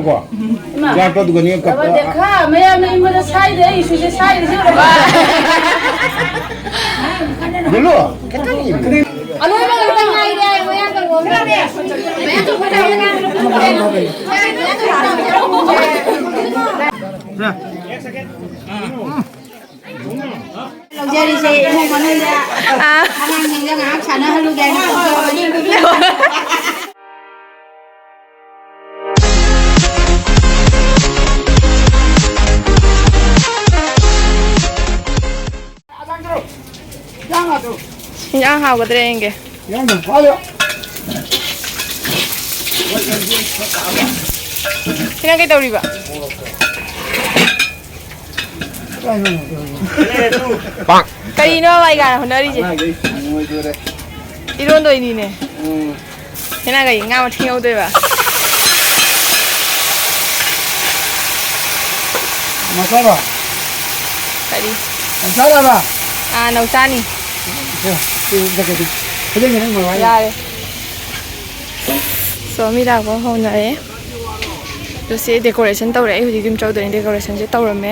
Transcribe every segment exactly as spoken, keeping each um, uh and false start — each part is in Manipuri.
ꯀꯣ꯫ ꯆꯥꯛꯇꯣ ꯑꯗꯨꯒꯅꯦ ꯀꯞꯄ꯫ ꯕꯕꯥ ꯗꯦꯈꯥ, ꯃꯌꯥꯝꯅ ꯑꯩꯉꯣꯟꯗ ꯁꯥꯏꯗꯦ, ꯑꯩ ꯏꯁꯨꯁꯦ ꯁꯥꯏꯔꯤꯁꯦ ꯌꯦꯡꯉꯨ꯫ ꯕꯨꯂꯨ, ꯈꯤꯇꯪ ꯌꯦꯡꯉꯨ꯫ ꯑꯂꯣꯏꯕ ꯈꯛꯇ ꯉꯥꯏꯔꯦ, ꯃꯌꯥꯝ ꯀꯪꯉꯣ꯫ ꯂꯧꯖꯔꯤꯁꯦ ꯏꯃꯨꯡ ꯃꯅꯨꯡꯗ ꯑꯥ꯫ ꯑꯉꯥꯡꯁꯤꯡꯗ ꯉꯥꯏꯍꯥꯛ ꯁꯥꯟꯅꯍꯜꯂꯨꯒꯦ ꯍꯥꯏꯅ ꯇꯧꯖꯕꯅꯤ꯫ ꯏꯟꯖꯥꯡ ꯍꯥꯎꯒꯗ꯭ꯔꯥ ꯌꯦꯡꯒꯦ꯫ ꯁꯤꯅ ꯀꯩꯗꯧꯔꯤꯕ? ꯀꯔꯤꯅꯣ ꯍꯋꯥꯏ ꯀꯥꯅ ꯍꯣꯠꯅꯔꯤꯁꯦ? ꯏꯔꯣꯟꯗꯣꯏꯅꯤꯅꯦ꯫ ꯍꯦꯟꯅ ꯀꯩ ꯉꯥ ꯃꯊꯤ ꯉꯧꯗꯣꯏꯕ? ꯃꯆꯥꯔꯣ? ꯀꯔꯤ? ꯃꯆꯥꯔꯕ? ꯑꯥ, ꯅꯧꯆꯥꯅꯤ꯫ ꯁꯦ, ꯁꯤ ꯑꯝꯇ ꯀꯩꯅꯣ꯫ ꯐꯖꯅ ꯅꯪ ꯃꯃꯥꯏ꯫ ꯌꯥꯔꯦ꯫ ꯁꯣ, ꯃꯤ ꯂꯥꯛꯄ ꯍꯧꯅꯔꯦ꯫ ꯑꯗꯨ ꯁꯤ decoration ꯇꯧꯔꯦ꯫ ꯑꯩ ꯍꯧꯖꯤꯛ ꯌꯨꯝ ꯆꯧꯗꯣꯏꯅꯤ꯫ Decorationꯁꯦ ꯇꯧꯔꯝꯃꯦ꯫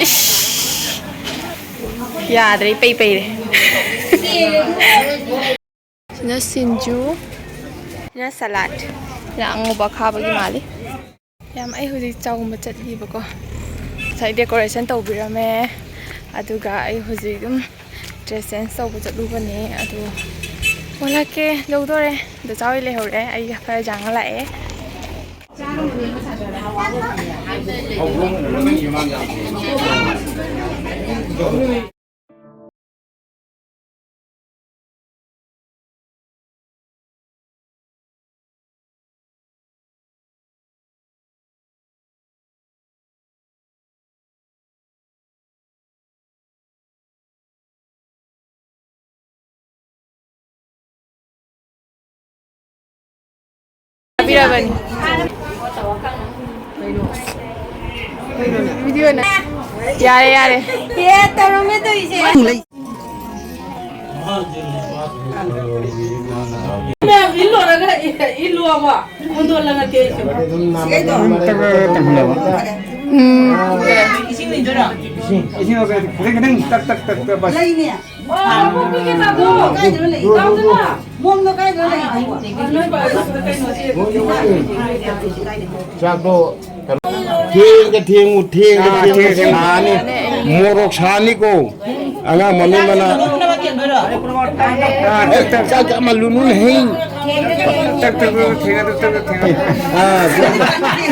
ꯏꯁ! ꯌꯥꯗ꯭ꯔꯦ, ꯏꯄꯩ ꯄꯩꯔꯦ꯫ ꯁꯤꯅ ꯁꯤꯡꯖꯨ, ꯁꯤꯅ salad, ꯁꯤꯅ ꯑꯉꯧꯕ ꯑꯈꯥꯕꯒꯤ ꯃꯥꯜꯂꯤ꯫ ꯌꯥꯝ, ꯑꯩ ꯍꯧꯖꯤꯛ ꯆꯥꯎꯝꯕ ꯆꯠꯂꯤꯕꯀꯣ꯫ ꯉꯁꯥꯏ decoration ꯇꯧꯕꯤꯔꯝꯃꯦ, ꯑꯗꯨꯒ ꯑꯩ ꯍꯧꯖꯤꯛ ꯑꯗꯨꯝ dress change ꯇꯧꯕ ꯆꯠꯂꯨꯕꯅꯦ꯫ ꯑꯗꯨ ꯑꯣꯜꯂꯛꯀꯦ, ꯌꯧꯗꯣꯔꯦ꯫ ꯗꯆꯥ ꯍꯣꯏ ꯂꯩꯍꯧꯔꯦ, ꯑꯩ ꯈꯔ ꯌꯥꯡꯉ ꯂꯥꯛꯑꯦ꯫ ꯇꯥꯕꯤꯔꯕꯅꯤ꯫ Video ꯅ-, ꯌꯥꯔꯦ, ꯌꯥꯔꯦ꯫ ꯑꯦ, ꯇꯧꯔꯝꯃꯦ ꯇꯧꯔꯤꯁꯦ꯫ ꯃꯌꯥꯝ ꯏꯜꯂꯣꯔꯒ ꯏꯜꯂꯣꯕ꯫ ꯈꯣꯟꯗꯣꯜꯂꯒ ꯇꯦꯛꯁꯦ꯫ ꯎꯝ꯫ ꯏꯁꯤꯡ, ꯏꯁꯤꯡ ꯈꯤꯇꯪ, ꯈꯤꯇꯪ ꯇꯛ, ꯇꯛ, ꯇꯛ, ꯇꯛ, ꯕꯁ꯫ ꯂꯩꯅꯦ꯫ ꯑꯣ, ꯄꯨꯈ꯭ꯔꯤꯒꯤ ꯆꯥꯛꯇꯣ꯫ ꯀꯥꯏꯗꯅꯣ ꯂꯩ? ꯏꯇꯥꯎꯗꯨꯅ꯫ ꯃꯣꯝꯗꯣ ꯀꯥꯏꯗꯅꯣ ꯂꯩ? ꯆꯥꯛꯇꯣ ꯊꯦꯡꯒ ꯊꯦꯡꯉꯨ, ꯊꯦꯡꯒ ꯑꯥ, ꯊꯦꯡꯉꯨ, ꯊꯦꯡꯉꯦ, ꯊꯦꯡꯉꯦ꯫ ꯁꯥꯅꯤ꯫ ꯃꯣꯔꯣꯛ ꯁꯥꯅꯤꯀꯣ꯫ ꯑꯉꯥꯡ ꯃꯃꯤꯠ ꯃꯅꯥ꯫ ꯑꯥ, ꯇꯛ, ꯇꯛ꯫ ꯆꯥꯛ ꯆꯥꯃꯜꯂꯨꯅꯨ, ꯍꯩ꯫ ꯇꯛ, ꯇꯛ, ꯇꯛ, ꯊꯦꯡꯉꯦ, ꯇꯛ, ꯇꯛ, ꯊꯦꯡꯉꯦ꯫ ꯑꯥ,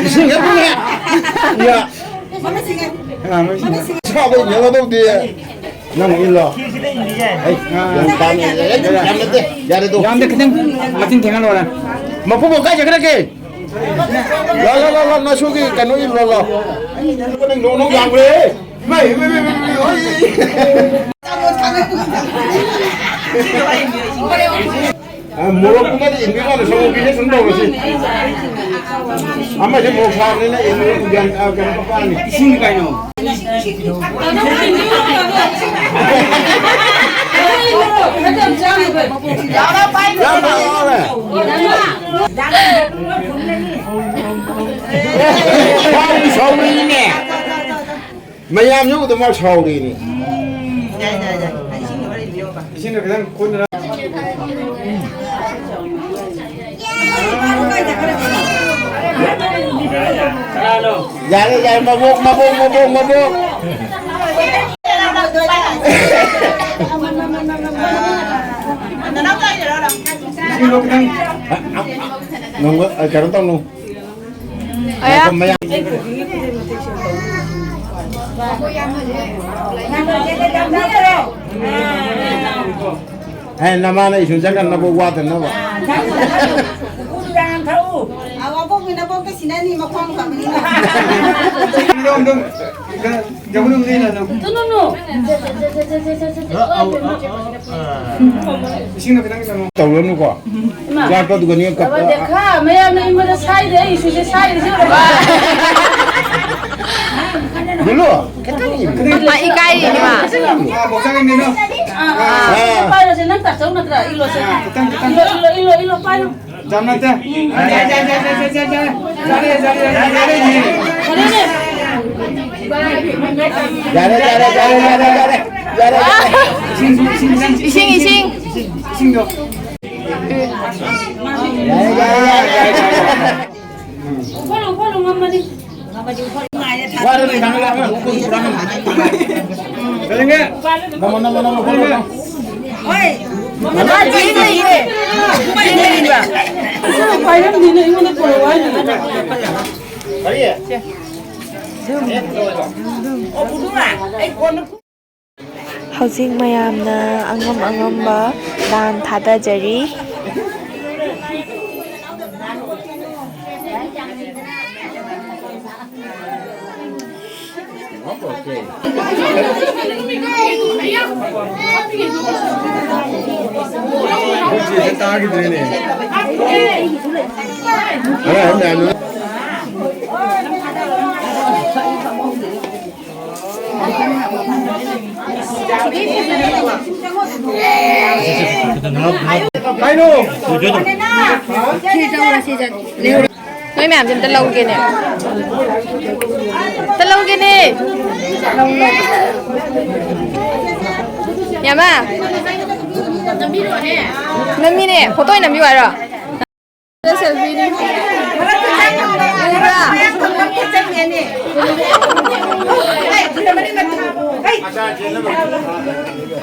ꯏꯁꯤꯡ ꯍꯦꯛ ꯄꯨꯔꯛꯑꯦ꯫ ꯌꯥ꯫ ꯑꯥ, ꯃꯣꯏ ꯁꯥꯕ ꯌꯦꯡꯉꯗꯧꯗꯤ꯫ ꯅꯪ ꯏꯜꯂꯣ꯫ ꯑꯩ ꯌꯥꯝ ꯄꯥꯝꯃꯦ꯫ ꯑꯩ ꯌꯥꯝ ꯅꯠꯇꯦ꯫ ꯌꯥꯔꯦ ꯑꯗꯣ꯫ ꯌꯥꯝꯗꯦ, ꯈꯤꯇꯪ ꯃꯆꯤꯟ ꯊꯦꯡꯍꯜꯂꯣꯔ꯫ ꯃꯄꯨꯕꯣꯛ ꯀꯥꯏ ꯆꯠꯈ꯭ꯔꯒꯦ? ꯂꯥ, ꯂꯥ, ꯂꯥ, ꯂꯥ, ꯅꯁꯨꯒꯤ ꯀꯩꯅꯣ ꯏꯜꯂꯣ, ꯂꯥ꯫ ꯅꯣꯡ, ꯅꯣꯡ ꯌꯥꯝꯈ꯭ꯔꯦ꯫ ꯏꯃꯥꯏ, ꯏꯃꯥꯏ, ꯏꯃꯥꯏ, ꯏꯃꯥꯏ, ꯏꯃꯥꯏ꯫ ꯑ, ꯃꯣꯔꯣꯛ ꯑꯃꯗꯤ ꯏꯟꯕꯤꯔꯣꯅꯦ, ꯁꯪꯒꯣꯝꯒꯤꯁꯦ ꯁꯨꯝ ꯇꯧꯔꯁꯤ꯫ ꯑꯃꯁꯦ ꯃꯣꯔꯣꯛ ꯁꯥꯕꯅꯤꯅ ꯏꯟꯕꯤꯔꯣ, ꯒ꯭ꯌꯥꯟ, ꯑ, ꯀꯩꯅꯣ ꯇꯧꯔꯛꯑꯅꯤ꯫ ꯏꯁꯤꯡ ꯀꯩꯅꯣ? ꯌꯥꯝ ꯍꯥꯎꯔꯦ꯫ ꯁꯥꯎꯔꯤ, ꯁꯥꯎꯔꯤꯅꯦ꯫ ꯃꯌꯥꯝ ꯌꯧꯕꯗ ꯃꯥ ꯁꯥꯎꯔꯤꯅꯦ꯫ ꯌꯥꯏ, ꯌꯥꯏ, ꯌꯥꯏ꯫ ꯏꯁꯤꯡꯗꯣ ꯈꯔ ꯏꯟꯕꯤꯌꯣꯕ꯫ ꯏꯁꯤꯡꯗꯣ ꯈꯤꯇꯪ ꯀꯨꯟꯗ꯭ꯔꯥ꯫ ꯌꯥꯔꯦ, ꯌꯥꯔꯦ, ꯃꯕꯣꯛ, ꯃꯕꯣꯛ, ꯃꯕꯣꯛ, ꯃꯕꯣꯛ꯫ ꯅꯪ, ꯑ, ꯀꯩꯅꯣ ꯇꯧꯅꯨ꯫ ꯑꯌꯥ꯫ ꯉꯥꯏꯈꯣ, ꯃꯌꯥꯝ꯫ ꯑꯦ, ꯅꯃꯥꯅ ꯏꯁꯨ ꯆꯪꯒꯅꯕ ꯋꯥꯗꯅꯕ꯫ ꯑ, ꯋꯥꯕꯣꯛꯅ ꯅꯕꯣꯛꯇ ꯁꯤꯟꯅꯅꯤ, ꯃꯈ꯭ꯋꯥꯡ ꯐꯕꯅꯤꯅ꯫ ꯇꯨꯅꯨꯅꯨ꯫ ꯏꯁꯤꯡꯗꯣ ꯈꯤꯇꯪ ꯆꯪꯉꯣ꯫ ꯇꯧꯔꯅꯨꯀꯣ꯫ ꯏꯃꯥ꯫ ꯌꯥꯛꯄꯗꯨꯒꯅꯦ ꯀꯞꯄ꯫ ꯕꯕꯥ ꯗꯦꯈꯥ, ꯃꯌꯥꯝꯅ ꯑꯩꯉꯣꯟꯗ ꯁꯥꯏꯗꯦ, ꯑꯩ ꯏꯁꯨꯁꯦ ꯁꯥꯏꯔꯤꯁꯦ ꯎꯔꯕ? ꯌꯦꯜꯂꯣ, ꯈꯤꯇꯪ ꯌꯦꯡꯉꯣ꯫ ꯃꯥ ꯏꯀꯥꯏꯔꯤꯅꯦ ꯃꯥ꯫ ꯑꯥ, ꯕꯣꯛꯁꯔ ꯌꯦꯡꯉꯤꯅꯣ꯫ ꯑꯥ, ꯑꯥ, ꯑꯥ꯫ ꯄꯥꯏꯔꯣꯁꯦ, ꯅꯪ ꯇꯥꯆꯧ ꯅꯠꯇ꯭ꯔꯥ? ꯏꯜꯂꯣꯁꯦ꯫ ꯈꯤꯇꯪ, ꯈꯤꯇꯪ꯫ ꯏꯜꯂꯣ, ꯏꯜꯂꯣ, ꯏꯜꯂꯣ, ꯏꯜꯂꯣ, ꯄꯥꯏꯔꯣ꯫ ꯌꯥꯝ ꯅꯠꯇꯦ꯫ ꯌꯥꯔꯦ, ꯌꯥꯔꯦ, ꯌꯥꯔꯦ, ꯌꯥꯔꯦ, ꯌꯥꯔꯦ꯫ ꯐꯔꯦꯅꯦ꯫ ꯌꯥꯔꯦ, ꯌꯥꯔꯦ, ꯌꯥꯔꯦ, ꯌꯥꯔꯦ, ꯌꯥꯔꯦ꯫ ꯌꯥꯔꯦ, ꯌꯥꯔꯦ꯫ ꯏꯁꯤꯡ, ꯏꯁꯤꯡ, ꯏꯁꯤꯡ, ꯏꯁꯤꯡ, ꯏꯁꯤꯡ꯫ ꯏꯁꯤꯡꯗꯣ꯫ ꯌꯥꯔꯦ, ꯌꯥꯔꯦ, ꯌꯥꯔꯦ, ꯌꯥꯔꯦ, ꯌꯥꯔꯦ꯫ ꯎꯐꯣꯜ, ꯎꯐꯣꯜ, ꯉꯝꯃꯗꯤ꯫ ꯋꯥꯔꯅꯤ, ꯅꯪ ꯂꯥꯛꯑꯣ, ꯎꯐꯣꯜ ꯄꯨꯔꯥ ꯉꯝꯃꯣꯏ꯫ ꯀꯩꯗꯧꯔꯒꯦ? ꯅꯝꯃꯣ, ꯅꯝꯃꯣ, ꯅꯝꯃꯣ, ꯎꯐꯣꯜ ꯄꯨꯔꯥ ꯉꯝꯃꯣꯏ꯫ ꯍꯣꯏ꯫ ꯃꯥ ꯆꯦꯟ ꯂꯩꯌꯦ꯫ ꯆꯦꯟ ꯂꯩꯌꯦꯕ꯫ ꯄꯥꯏꯔꯝꯗꯦꯅꯦ, ꯑꯩꯉꯣꯟꯗ ꯄꯨꯔꯛꯑꯣ ꯍꯥꯏꯅꯦ꯫ ꯀꯔꯤ? ꯍꯧꯖꯤꯛ ꯃꯌꯥꯝꯅ ꯑꯉꯝ ꯑꯉꯝꯕ ꯗꯥꯟ ꯊꯥꯗꯖꯔꯤ꯫ ꯇꯥꯈꯤꯗ꯭ꯔꯦꯅꯦ꯫ ꯑꯉꯥꯡ ꯃꯌꯥꯝꯗꯨꯅ꯫ ꯀꯩꯅꯣ? ꯅꯣꯏ ꯃꯌꯥꯝꯁꯦ ꯑꯝꯇ ꯂꯧꯒꯦꯅꯦ꯫ ꯑꯝꯇ ꯂꯧꯒꯦꯅꯦ꯫ ꯌꯥꯃ꯫ ꯅꯝꯃꯤꯅꯦ꯫ ꯐꯣꯇꯣ ꯑꯣꯏꯅ ꯅꯝꯕꯤꯌꯨ ꯍꯥꯏꯔꯣ? ꯁꯦꯜꯐꯤꯅꯤ꯫ ꯎꯕ꯭ꯔꯥ?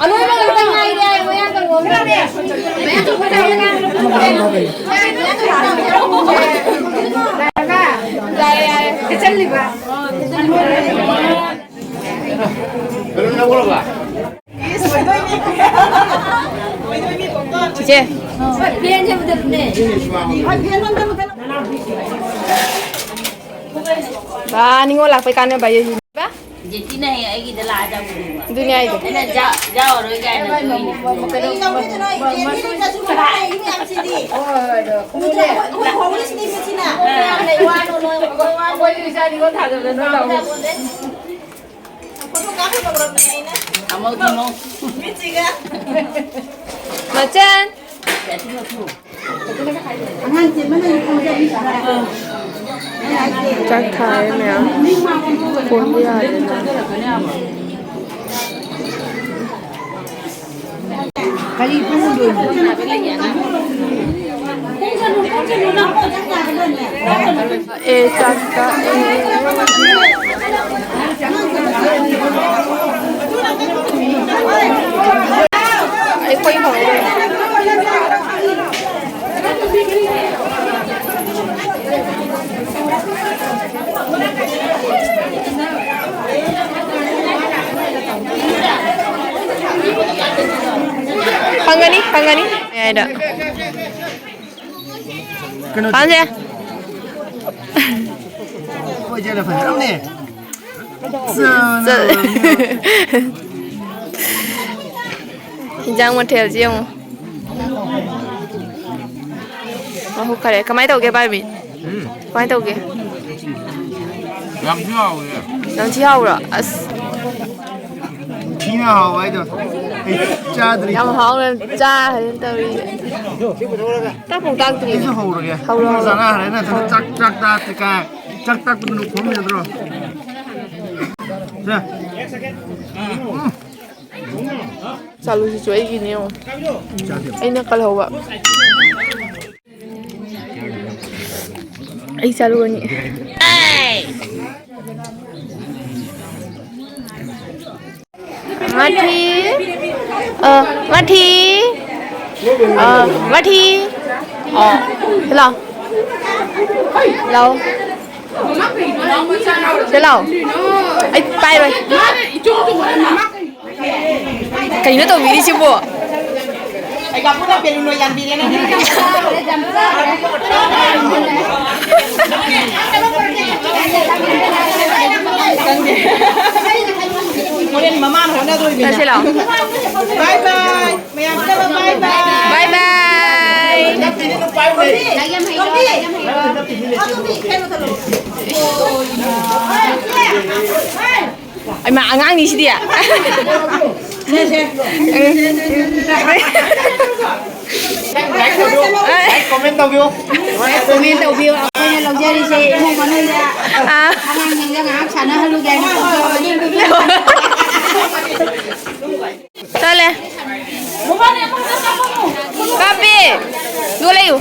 ꯑꯅꯣꯏꯕ ꯉꯥꯛꯇ ꯉꯥꯏꯔꯦ ꯍꯥꯏ, ꯃꯌꯥꯡ ꯀꯪꯕ ꯑꯃ꯫ ꯌꯥꯔꯦ, ꯌꯥꯔꯦ꯫ ꯆꯠꯂꯤꯕ꯫ ꯆꯤꯆꯦ꯫ ꯕꯥ, ꯅꯤꯉꯣꯜ ꯂꯥꯛꯄꯩ ꯀꯥꯟꯅꯕ ꯍꯥꯏꯌꯦ꯫ ꯖꯦꯇꯤꯅ ꯍꯌꯦꯡ ꯑꯩꯒꯤꯗ ꯂꯥꯛꯑ ꯆꯥꯛ ꯄꯨꯗꯣꯏꯕ꯫ ꯑꯗꯨꯅꯦ ꯍꯥꯏꯗꯣ꯫ ꯑꯩꯅ ꯖꯥ-, ꯖꯥꯎꯔꯔꯣꯏ ꯀꯥꯏꯅ ꯇꯧꯔꯤꯅꯦ꯫ ꯀꯩ ꯂꯧꯗꯣꯏꯅꯣ? ꯏꯕꯦꯝꯃ, ꯁꯤꯗꯤ꯫ ꯍꯣꯏ, ꯍꯣꯏ, ꯍꯣꯏ꯫ ꯈꯣꯡꯎꯞꯁꯦ꯫ ꯑꯩꯈꯣꯏ ꯍꯧꯔꯤꯁꯤꯅꯤ ꯃꯁꯤꯅ꯫ ꯑꯥ꯫ ꯌꯥꯝ ꯂꯩ ꯋꯥꯅꯣ ꯅꯣꯏ꯫ ꯑꯩꯈꯣꯏ ꯏꯆꯥ ꯅꯤꯉꯣꯜ ꯊꯥꯗꯕꯗ ꯅꯣꯏ ꯂꯥꯛꯑꯣ꯫ ꯃꯆꯟ꯫ ꯆꯥꯛ ꯊꯥꯔꯦ ꯃꯌꯥꯝ꯫ ꯐꯣꯟꯗꯤ ꯌꯥꯗꯦꯅ꯫ ꯀꯔꯤ ꯄꯨꯡ ꯍꯨꯝꯗꯣꯏ? ꯑꯦ, ꯆꯥꯛ ꯆꯥ-, ꯑꯦ꯫ ꯑꯩꯈꯣꯏ ꯐꯪꯗꯣꯏꯅꯦ꯫ ꯐꯪꯒꯅꯤ, ꯐꯪꯒꯅꯤ꯫ ꯌꯥꯏꯗ꯫ ꯀꯩꯅꯣ ꯐꯪꯁꯦ꯫ ꯑꯩꯈꯣꯏ ꯆꯦꯅ ꯐꯖꯔꯝꯅꯦ꯫ ꯆ-, ꯏꯟꯖꯥꯡ ꯃꯊꯦꯜꯁꯤ ꯌꯦꯡꯉꯨ꯫ ꯑꯍꯨꯝ ꯈꯔꯦ꯫ ꯀꯃꯥꯏꯅ ꯇꯧꯒꯦ, ꯕꯥꯔꯕꯤ? ꯎꯝ꯫ ꯀꯃꯥꯏꯅ ꯇꯧꯒꯦ? ꯌꯥꯝ ꯊꯤ ꯍꯥꯎꯋꯦ꯫ ꯌꯥꯝ ꯊꯤ ꯍꯥꯎꯕ꯭ꯔꯣ? ꯑꯁ꯫ ꯊꯤꯅ ꯍꯥꯎꯕ ꯍꯥꯏꯗꯣ꯫ ꯑꯩ ꯆꯥꯗ꯭ꯔꯤ꯫ ꯌꯥꯝ ꯍꯥꯎꯅ ꯆꯥ ꯍꯥꯏꯅ ꯇꯧꯔꯤꯁꯦ꯫ ꯇꯥꯛꯄꯨ ꯇꯥꯛꯇ꯭ꯔꯤ꯫ ꯑꯩꯁꯨ ꯍꯧꯔꯒꯦ꯫ ꯍꯧꯔꯣ, ꯍꯧꯔꯣ꯫ ꯆꯥꯅ ꯍꯥꯏꯔꯦ ꯅꯠꯇ꯭ꯔꯒ ꯍꯧꯔꯣ꯫ ꯆꯥꯛ, ꯆꯥꯛ ꯆꯥꯗ꯭ꯔꯤ ꯀꯥꯏ꯫ ꯆꯥꯛ ꯇꯥꯛꯄꯗꯨꯅ ꯈꯣꯝ ꯌꯥꯗ꯭ꯔꯣ? ꯁꯦ꯫ ꯎꯝ꯫ ꯆꯥꯂꯨꯁꯤꯁꯨ ꯑꯩꯒꯤꯅꯦ ꯌꯦꯡꯉꯣ꯫ ꯆꯥꯗꯦ꯫ ꯑꯩꯅ ꯀꯜꯍꯧꯕ꯫ ꯑꯩ ꯆꯥꯂꯨ ꯑꯅꯤ꯫ ꯃꯥꯊꯤ꯫ ꯑ, ꯃꯥꯊꯤ꯫ ꯑ, ꯃꯥꯊꯤ꯫ ꯑ, ꯁꯤ ꯂꯥꯎ꯫ ꯂꯥꯎ꯫ ꯁꯤ ꯂꯥꯎ꯫ ꯑꯩ ꯄꯥꯏꯔꯣꯏ꯫ ꯀꯩꯅꯣ ꯇꯧꯕꯤꯔꯤꯁꯤꯕꯣ? ꯍꯣꯔꯦꯟ ꯃꯃꯥꯅ ꯍꯣꯠꯅꯗꯣꯔꯤꯕꯅꯤ꯫ ꯆꯠꯁꯤ ꯂꯥꯛꯑꯣ꯫ ꯕꯥꯏ ꯕꯥꯏ꯫ ꯃꯌꯥꯝ ꯆꯠꯂꯣ, ꯕꯥꯏ ꯕꯥꯏ꯫ ꯕꯥꯏ ꯕꯥꯏ꯫ ꯇꯣꯝꯕꯤ, ꯇꯣꯝꯕꯤ, ꯀꯩꯅꯣ ꯇꯧꯔꯣ꯫ ꯏꯃꯥ, ꯑꯉꯥꯡꯅꯤ ꯁꯤꯗꯤ꯫ ꯁꯦ, ꯁꯦ꯫ ꯂꯥꯏꯛ ꯇꯧꯕꯤꯌꯨ꯫ ꯂꯥꯏꯛ, ꯀꯃꯦꯟ ꯇꯧꯕꯤꯌꯨ꯫ ꯂꯥꯏꯛ, ꯀꯃꯦꯟ ꯇꯧꯕꯤꯌꯨ꯫ ꯑꯩꯈꯣꯏꯅ ꯂꯧꯖꯔꯤꯁꯦ ꯏꯃꯨꯡ ꯃꯅꯨꯡꯗ ꯑꯥ꯫ ꯑꯉꯥꯡꯁꯤꯡꯗ ꯉꯥꯏꯍꯥꯛ ꯁꯥꯟꯅꯍꯜꯂꯨꯒꯦ ꯍꯥꯏꯅ ꯇꯧꯖꯕꯅꯤ꯫ ꯆꯠꯂꯦ꯫ ꯀꯥꯞꯄꯦ꯫ ꯑꯗꯨꯒ ꯂꯩꯌꯨ꯫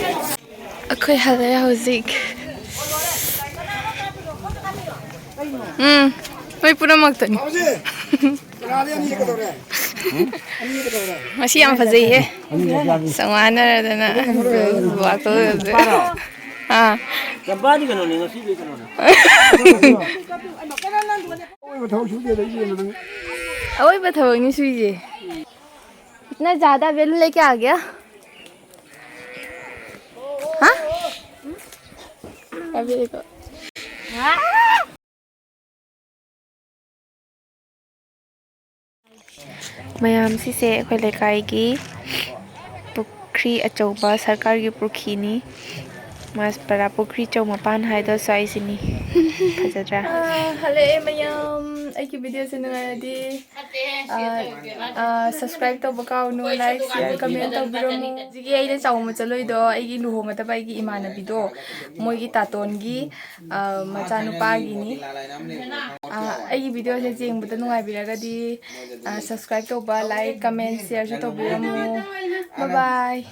ꯑꯩꯈꯣꯏ ꯍꯜꯂꯛꯑꯦ ꯍꯧꯖꯤꯛ꯫ ꯎꯝ, ꯃꯣꯏ ꯄꯨꯝꯅꯃꯛꯇꯅꯤ꯫ ꯉꯁꯤ ꯌꯥꯝ ꯐꯖꯩꯍꯦ꯫ ꯆꯥꯝꯃꯉꯥꯅꯔꯗꯅ ꯂꯥꯛꯇꯧ ꯂꯩꯕꯁꯦ꯫ ꯑꯥ꯫ ꯆꯝꯄꯥꯗꯤ ꯀꯩꯅꯣꯅꯦ, ꯉꯁꯤꯗꯤ ꯀꯩꯅꯣꯅꯦ꯫ ꯑꯋꯣꯏꯕ ꯊꯕꯛꯅꯤ ꯁꯨꯏꯁꯦ꯫ इतना ज्यादा बैलून लेके आ गया। हाँ? अभी देखो। ꯃꯌꯥꯝꯁꯤꯁꯦ ꯑꯩꯈꯣꯏ ꯂꯩꯀꯥꯏꯒꯤ ꯄꯨꯈ꯭ꯔꯤ ꯑꯆꯧꯕ, ꯁꯔꯀꯥꯔꯒꯤ ꯄꯨꯈ꯭ꯔꯤꯅꯤ꯫ ꯃꯥꯁꯄꯔꯥ ꯄꯨꯈ꯭ꯔꯤ ꯆꯧ ꯃꯄꯥꯟ ꯍꯥꯏꯗꯣ ꯁ꯭ꯋꯥꯏꯁꯤꯅꯤ꯫ ꯐꯖꯗ꯭ꯔꯥ? ꯑꯥ, ꯍꯜꯂꯛꯑꯦ ꯃꯌꯥꯝ꯫ ꯑꯩꯒꯤ ꯚꯤꯗꯤꯑꯣꯁꯦ ꯅꯨꯡꯉꯥꯏꯔꯗꯤ, ꯑꯥ, ꯑꯥ, subscribe ꯇꯧꯕ ꯀꯥꯎꯅꯨ, like, share, comment ꯇꯧꯕꯤꯔꯝꯃꯨ꯫ ꯍꯧꯖꯤꯛꯀꯤ ꯑꯩꯅ ꯆꯥꯎ ꯃꯆꯜꯂꯣꯏꯗꯣ ꯑꯩꯒꯤ ꯂꯨꯍꯣꯡꯒꯗꯕ ꯑꯩꯒꯤ ꯏꯃꯥꯟꯅꯕꯤꯗꯣ, ꯃꯣꯏꯒꯤ ꯇꯥꯇꯣꯟꯒꯤ, ꯑꯥ, ꯃꯆꯥꯅꯨꯄꯥꯒꯤꯅꯤ꯫ ꯑꯥ, ꯑꯩꯒꯤ ꯚꯤꯗꯤꯑꯣꯁꯦ ꯌꯦꯡꯕꯗ ꯅꯨꯡꯉꯥꯏꯕꯤꯔꯒꯗꯤ, ꯑꯥ, subscribe ꯇꯧꯕ, like, comment, shareꯁꯨ ꯇꯧꯕꯤꯔꯝꯃꯨ꯫ Bye bye꯫